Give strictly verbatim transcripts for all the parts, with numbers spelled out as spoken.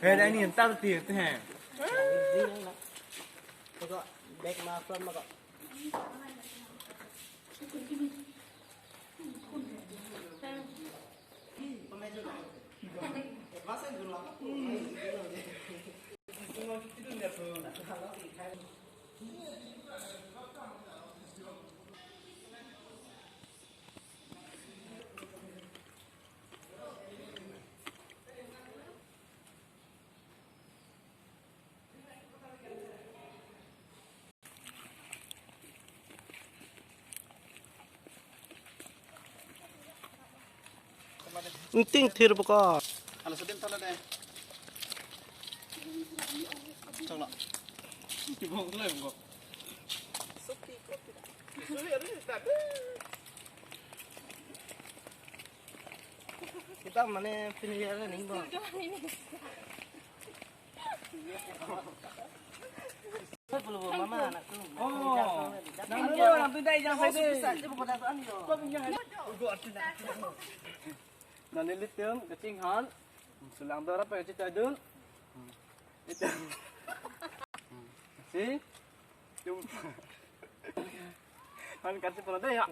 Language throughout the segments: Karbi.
Hey, ini entar ti, ti, he. Back ma front ma ko. Ingting thir bokok. Hala sedem tala deh. Choklo. Kibong tuh lah bokok. Kita mana pini ya ning bong. Mama anak tu. Oh. Nang dia, nang pindah ijang saya deh. Kau pinjam. Nang lilit tem, kacing han. Sulang dora pa kacing tadun. Itu. Si. Tum. Han kasi pala deh ya.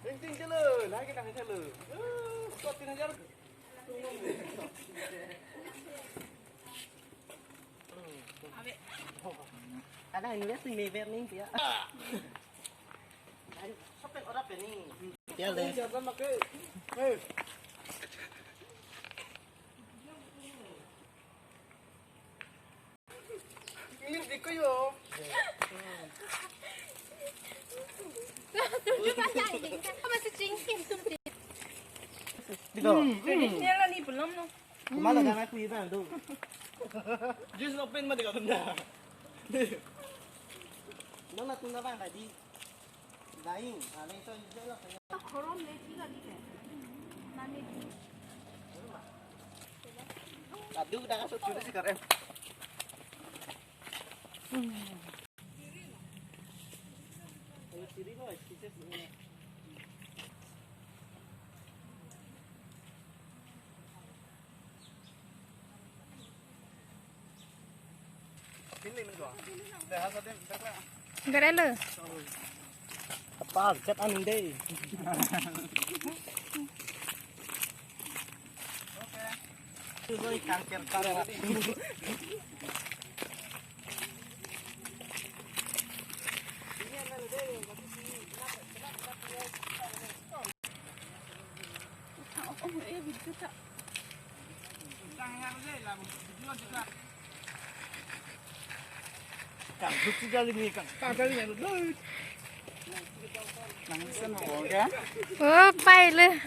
Ting ting chalo, lagi nang chalo. Eh, kau tin hajar. Ada ini lihat sih meber nih dia. Ayo, sampai orang apa nih? Ya deh. Siapa pakai? Hei. Ini diko yo. Tunjuk aja ini. Apa sih cingkim tuh? Diko. Ini lah nih belum no. Kemana jangan aku hilang tuh. Jus open mah dikau tunda. Nona tunda bang tadi. Lain, ah, lain so hijau lah. Korom le tiga di ke. Nani di. Aduh, dah kasut dulu sih, Kak, em. Ayo, siri lo, sisi sini. Garelo. Apa chat aning deh. Itu koi kangker kangker. Kang duk si jali ni kang. Kang jali ni duk. Nang sen mo ke? Oh, pai le.